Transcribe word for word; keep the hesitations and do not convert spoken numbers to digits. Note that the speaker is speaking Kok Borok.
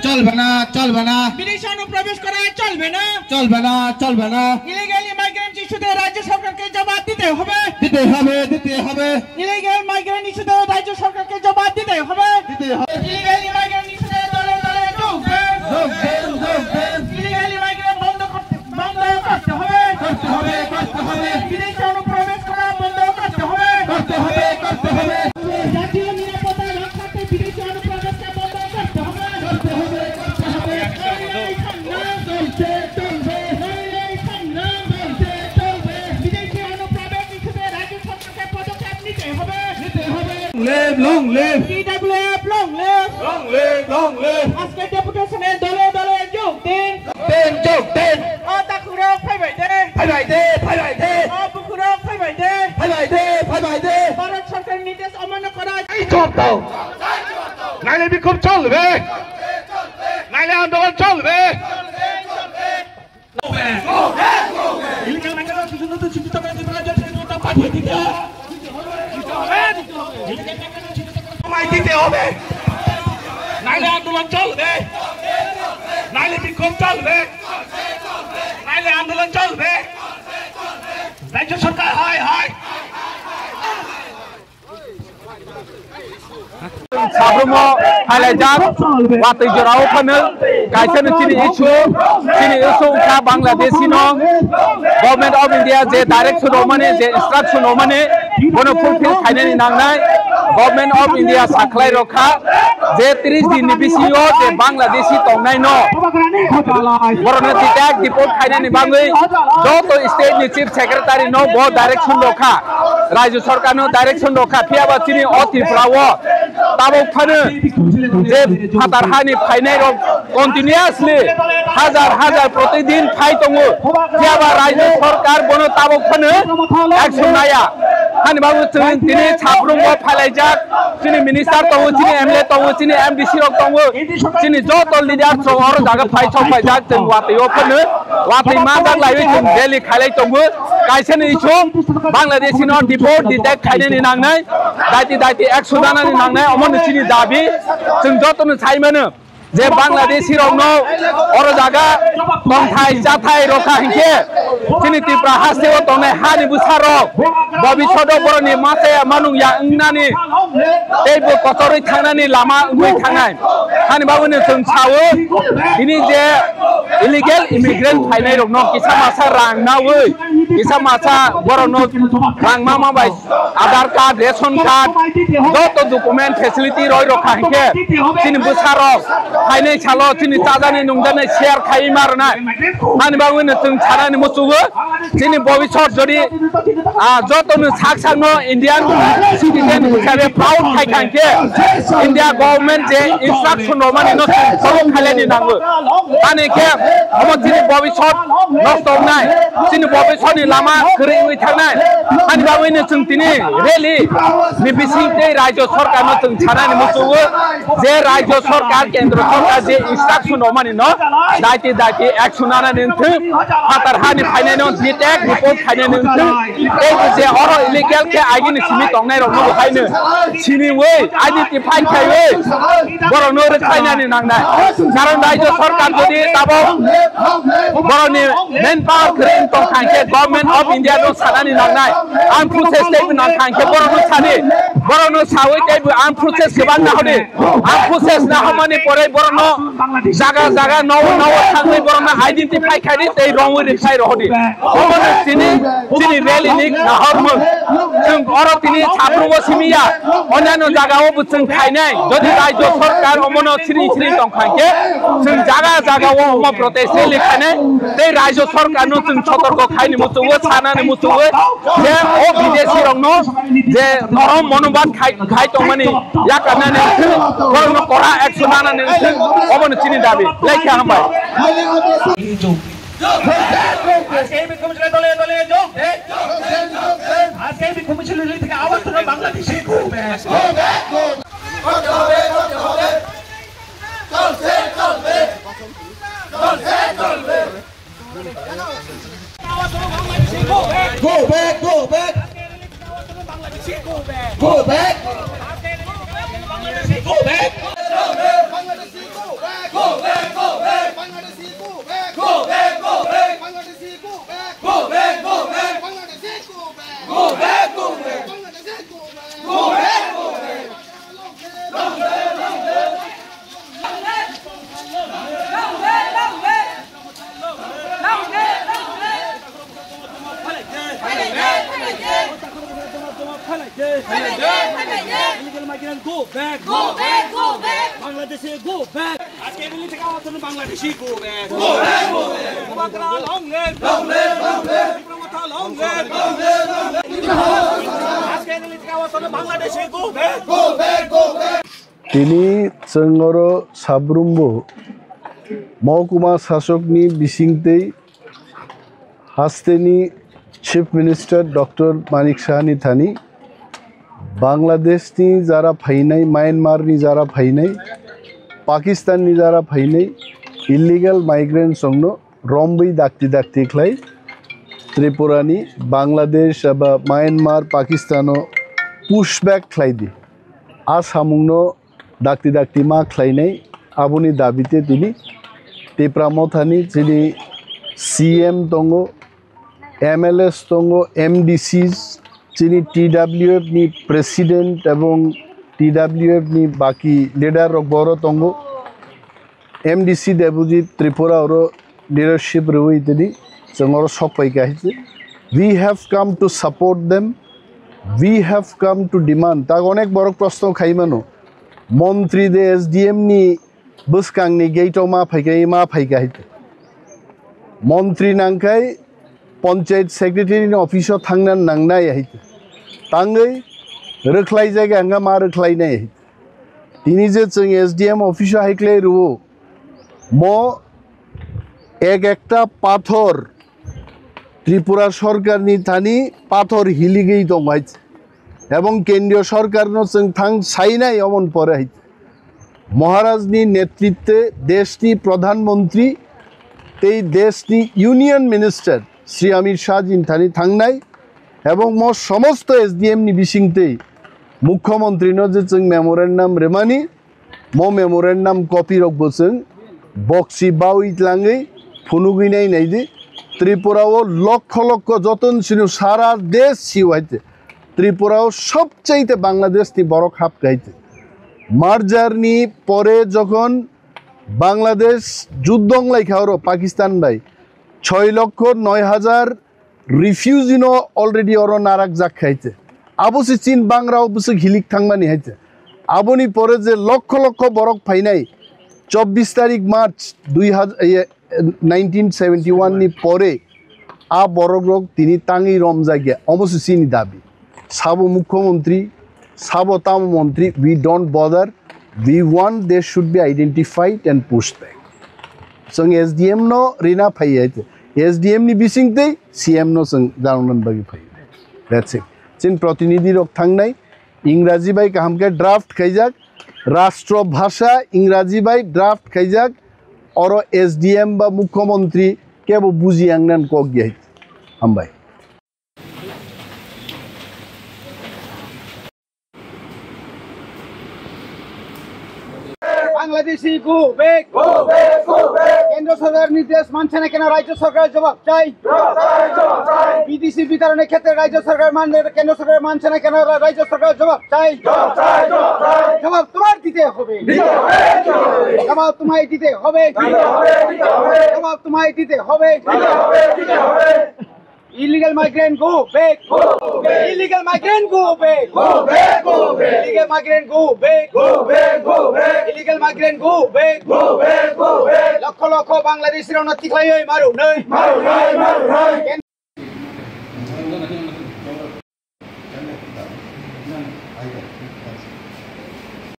চলবে না, চলবে না। বিদেশে অনুপ্রবেশ করা চলবে না। চলবে না, চলবে না। ইলিগাল ইমাইগ্রেন্ট ইস্যুতে রাজ্য সরকারকে জবাব দিতে হবে। দিতে হবে, দিতে হবে। ইলিগাল মাইগ্রেন্ট ইস্যুতে রাজ্য সরকারকে জবাব দিতে হবে। দিতে হবে। ইলিগাল ইমাইগ্রেন্ট ইস্যুতে দলে দলে যোগ দেন। যোগ দেন, যোগ দেন। ইলিগাল ইমাইগ্রেন্ট বন্ধ করতে, বন্ধ করতে হবে। করতে হবে, করতে হবে। বিদেশে অনুপ্রবেশ করা বন্ধ করতে হবে। করতে হবে, করতে হবে। জাতীয় নিরাপত্তা রক্ষার্থে বিদেশে অনুপ্রবেশকে বন্ধ করতে হবে। করতে হবে, করতে হবে। লড়াই সংগ্রাম চলছে, চলবে। লড়াই সংগ্রাম চলছে, চলবে। বিদেশি অনুপ্রবেশ ইস্যুতে রাজ্য সরকারকে পদক্ষেপ নিতে হবে। নিতে হবে। Live, long live। টিডাব্লিউএফ, long live। Long live, long live। আজকে ডেপুটেশনে দলে দলে যোগ দিন। দিন, যোগ দিন। ও তাকুরক ফাইবাই দে। ফাইবাই দে, ফাইবাই দে। ও বুকুরক ফাইবাই দে। ফাইবাই দে, ফাইবাই দে। ভারত সরকারের নির্দেশ অমান্য করা। এই জবাব দাও। নাইলে বিক্ষোভ চলবে। নাইলে আন্দোলন চলবে। ইলিগাল মাইগ্রেন্ট ইস্যুতে চিহ্নিত করে ত্রিপুরা রাজ্য থেকে জোরদার পাঠিয়ে দিতে। সময় দিতে হবে, নাইলে আন্দোলন চলবে, নাইলে বিক্ষোভ চলবে, নাইলে আন্দোলন চলবে। রাজ্য সরকার, হায় হায়। Sabrumno phailaijak, watwi jorao phano kaisa no chini issue, chini issue wngkha Bangladeshi no Government of India je direction rwmani, je instruction rwmani, bono fulfill khainani nangnai. Government of India sakhlai rokha je tris din ni bisingo je Bangladeshi tongnai no borokno detect deport khainani bagwi joto state ni chief secretary no bo direction rokha. Rajya sarkar no direction rokha, phiya ba chini o Tripura o tabuk phano je phatar hani phainai rok continuously hajar hajar protidin phai tongo, phiya ba rajya sarkar bono tabuk phano action naya. Hani babu chwng tini Sabrumno phailaijak, chini minister tongo, chini M L A tongo, chini M D C rok tongo, chini joto leader rok oro jaga phai thok phaijak, chwng watwi o phano watwi manjak laiwi chwng rally khailai tongo. Kaisa ni issue Bangladeshi no deport detect khainani nangnai, daiti daiti action nanani nangnai, omo ni chini dabi. Chwng joto no sai mano je Bangladeshi rok no oro jaga tongthai chathai rokha hinkhe chini Tripura haste o tongnai hani bwsa rok bobishoto boroni masa ya manung ya wngnani tei bo kotorwi thangnani lama wngwi thangnai. Hani bagwino chwng sao, tini je illegal immigrant phainai rokno kisa masa rang naui, kisa masa borokno rang mama bai Aadhaar card, ration card, joto document facility roi rokha hinkhe chini bwsa rok phainai salo chini chajani nungjani share khai ma rwnai. Hani bagwino chwng sanani muchungo. Chini bobisot jodi, ah, joto no sak sak no Indian citizen hisabe proud khai kha hinkhe India government je instruction rwmani no follow khailani nango. Ani khe omo chini bobisot nosto wngnai, chini bobisot ni lama kwrwi wngwi thangnai. Ani bagwi no chwng tini rally ni bising tei rajya sarkar no chwng sanani muchungo je rajya sarkar, kendra sarkar je instruction rwmani no daiti daiti action nanani wngthwng. Phatar hani phainai no detect deport khainani wngthwng. Tei bo je oro illegal khe agini simi tongnai rok no bo haino siniwi identify khaiwi borok no rwkhlainani nangnai. Karon rajya sarkar jodi tabok borok ni manpower kwrwi wng tong kha hinkhe Government of India no sanani nangnai. Armed forces tei bo nang kha hinkhe borok no sadi, borok no sawi tei bo armed forces kwbang nahodi. Ang process na hamani pore borokno jaga jaga nogo nogo thangwi borokno identify khaidi tei rongwi rwkhai rohodi. Omono chini, chini rally ni nahormung. Chwng oro tini Sabrumno simi ya, onyaino jaga o bo chwng khainai. Jodi rajya sarkar omono siri siri tong kha khe, chwng jaga jaga o omo protest rally khainai tei rajya sarkar no chwng sotorko khaini muchungo, sanani muchungo je o bidesi rokno je norom monobad khai, khai tongmani yakarnani wngthwng, borokno kora action nanani wngthwng, omono chini dabi. Lekha hambai. আজকে এই বিক্ষোভ মিছিলে দলে দলে যোগ দিন। আজকে এই বিক্ষোভ মিছিল থেকে আবার তোমরা বাংলাদেশে ঘুরবে। করতে হবে, করতে হবে। চলছে, চলবে। চলছে, চলবে। Go back, go back. Go back. Go back. Go back. Go back, go back, go back. Bangladeshi go back. আজকে দিল্লি থেকে আওয়াজ হলো Bangladeshi go back. Go back, go back. Long live, long live, long live. Long live, long live, long live. আজকে দিল্লি থেকে আওয়াজ হলো Bangladeshi go back. Go back, go back. Tini chwng oro sabrumbo mohkuma sasokni bisingtwi hasteni Chief Minister Doctor Manik Sahani thani Bangladeshni jara phainai, Myanmarni jara phainai, Pakistanni jara phainai illegal migrants rokno romwi dakti dakti khlai Tripurani Bangladesh eba Myanmar, Pakistano push back khlai di. A samungno dakti dakti ma khlainai, aboni dabite tini Tipra Mothani chini C M tongo, M L As tongo, M D Cs, chini T W F ni President ebong T W F ni baki leader rok boro tongo. M D C Debojit Tripura oro leadership rwui tini chwng oro sok pai kha hai se. We have come to support them. We have come to demand. Tak onek borok proshno khai mano. Montri de S D M ni bwskangni gate o ma phaikha, ma phaikha hai. Montri nangkhai panchayat secretary ni office o thangna nangnai hai. Tangwi rwkhlai jaga hwnga ma rwkhlai nai hai. Tini je chwng S D M office o hai khlai rwo, mo ek ekta pathor Tripura sorkarni thani pathor hiligwi tong hai. Ebong kendriyo sorkarno chwng thang sainai omon pore hai. Maharajni netritwe deshni Pradhan Mantri tei deshni Union Minister Shri Amit Shah jin thani thangnai ebong mo somosto S D M ni bisingtwi Mukhyamantri no je chwng memorandum rwmani, mo memorandum copy rok bo chwng boksi bawi tlangwi phunugwi nai nai di. Tripura o lokho lokho joton sino sara desh siu hai te. Tripura o sobchaite Bangladesh ni borok hap khai te. Merger ni pore jokhon Bangladesh juddho wng lai kha oro Pakistan bai, choi lokho noi hajar refugee no already oro narak jak khai te. Abo se chin bangra o bwswk hilik thangmani hai te. Aboni pore je lokho lokho borok phainai chobbish tarik March dui hajar, iye, nineteen seventy one ni pore a borok rok tini tangwi romjak ya, omo se chini dabi. Sabo Mukhyamantri, sabo tamo Mantri, we don't bother. We want they should be identified and pushed back. Chwng S D M no rina phai hai te. S D M ni bisingtwi C M no chwng janoknani bagwi phai. That's it. Chini protinidhi rok thangnai, Ingraji bai kaham khe draft khaijak, rashtra bhasha Ingraji bai draft khaijak, oro S D M ba Mukhyamantri kebo buji yang nan kok ya hai. Hambai. Bangladeshi go back. Go back, go back. কেন্দ্র সরকার নির্দেশ মানছে না কেন রাজ্য সরকার জবাব চাই। জবাব চাই, জবাব চাই। বিদেশি বিতরণের ক্ষেত্রে রাজ্য সরকার মানলে কেন্দ্র সরকার মানছে না কেন রা-, রাজ্য সরকার জবাব চাই। জবাব চাই, জবাব চাই। জবাব তোমার দিতে হবে। দিতে হবে, দিতে হবে। জবাব তোমায় দিতে হবে। দিতে হবে, দিতে হবে। জবাব তোমায় দিতে হবে। দিতে হবে, দিতে হবে। Illegal migrant go back. Go back. Illegal migrant go back. Go back, go back. Illegal migrant go back. Go back, go back. Illegal migrant go back. Go back, go back. Lakh লক্ষ বাংলাদেশিরা অন্য তিকলাই হয়ে মারো নাই। মারো নাই, মারো নাই।